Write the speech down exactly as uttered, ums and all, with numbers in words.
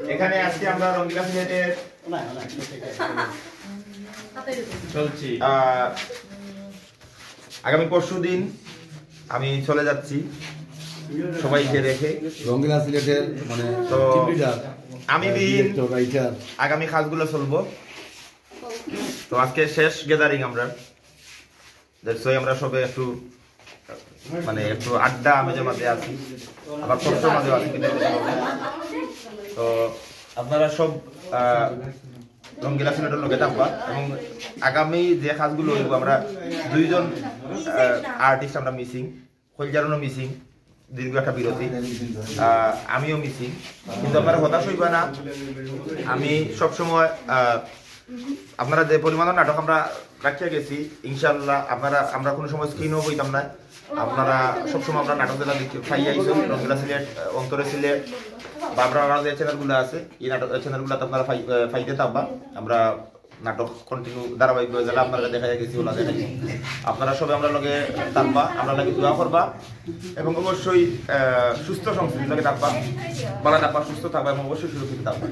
এখানে আজকে আমরা রঙ্গিলা সিলেটের চলছি। আহ, আগামী পরশু দিন আমি চলে যাচ্ছি সবাইকে রেখে। রঙ্গিলা সিলেটের মানে তো টিম লিডার আমি বিন ডিরেক্টর রাইটার আগামী কাজগুলো চলবো। তো আজকে শেষ গ্যাদারিং আমরা, দ্যাটস ওয়াই আমরা সবে একটু মানে একটু আড্ডা আমেজের মাঝে আছি, আবার কষ্টর মাঝে আছি কিন্তু। তো আপনারা সব আহ, রঙ্গিলা সিলেটের লগে থাকবা এবং আগামী যে কাজগুলো হইব আমরা দুইজন আর্টিস্ট আমরা মিসিং, কইলজারনও মিসিং, দীর্ঘ একটা বিরতি, আহ, আমিও মিসিং, কিন্তু আপনারা হতাশ হইবা না। আমি সবসময় আহ, আপনারা যে পরিমাণ নাটক আমরা রাখিয়া গেছি, ইনশাআল্লাহ আপনারা আমরা কোনো সময় স্ক্রিনও হইতাম না। আপনারা সবসময় আমরা নাটক যেটা দেখতে পাই আইসো, রঙ্গিলা সিলেট, আহ, অন্তরে সিলেট, বা আমরা আরো যে চ্যানেলগুলো আছে, এই নাটক চ্যানেলগুলোতে আপনারা পাই- আহ, পাইতে থাকবা। আমরা নাটক কন্টিনিউ ধারাবাহিক যেটা আপনারা দেখা গেছি ওলা দেখাই। আপনারা সবাই আমরা লগে থাকবা, আমরা লগে দোয়া করবা এবং অবশ্যই আহ, সুস্থ সংস্কৃতি লগে থাকবা, ভালো থাকবা, সুস্থ থাকবা এবং অবশ্যই সুরক্ষিত থাকবা।